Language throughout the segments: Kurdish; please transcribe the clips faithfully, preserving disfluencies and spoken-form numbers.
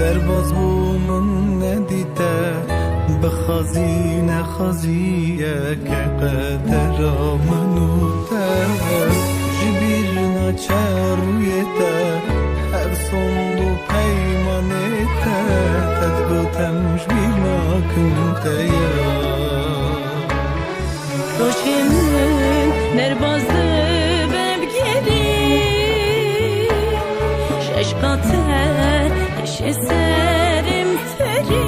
Derbaz bû min nedîte, bi xazî nexazî yeke qedera min û te. Ji bîr naçe rûyê te, her sond û peymanê te, te digot em ji bîr nakin te ya. Rojê min derbaz dibe bi gerî, ji eşqa te hişê serê min ferî.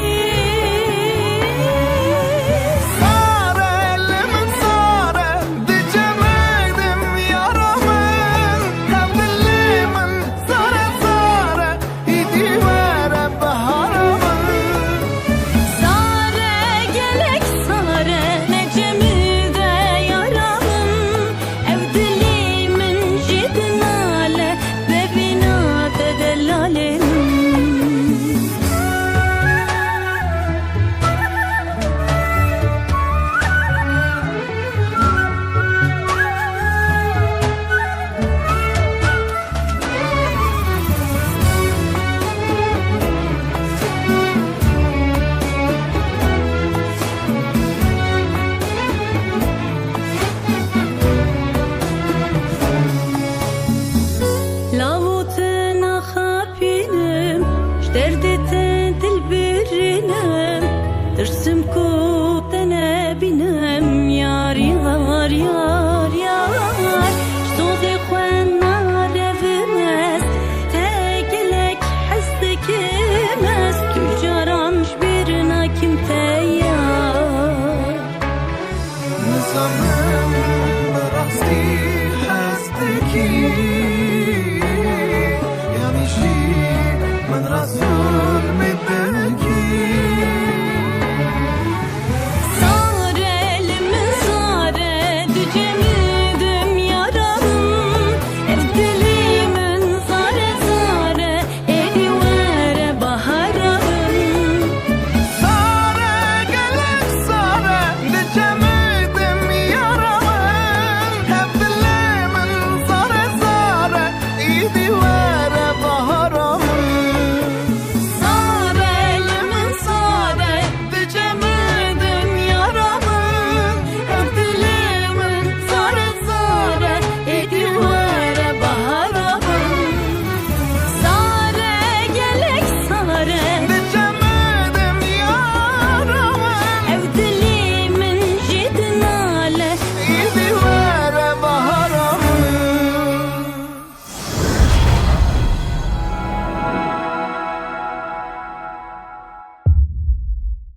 Sare li min sare, dicemedim yara min, tev dilê min sare sare. Îdî were behara min. Sare, gelek sare, me cemide yara min. Ev dilê min jê dinale, bevîna te delalê min. Lawo te naxapînim, ji derdê te dil birînim, tirsim ku te nebînim, yar, yar, yar, yar. Ji dozê xwe narevim ez, te gelek hez dikim ez, tu caran ji bîr nakim te ya. Nizanim bi rastî hez dikî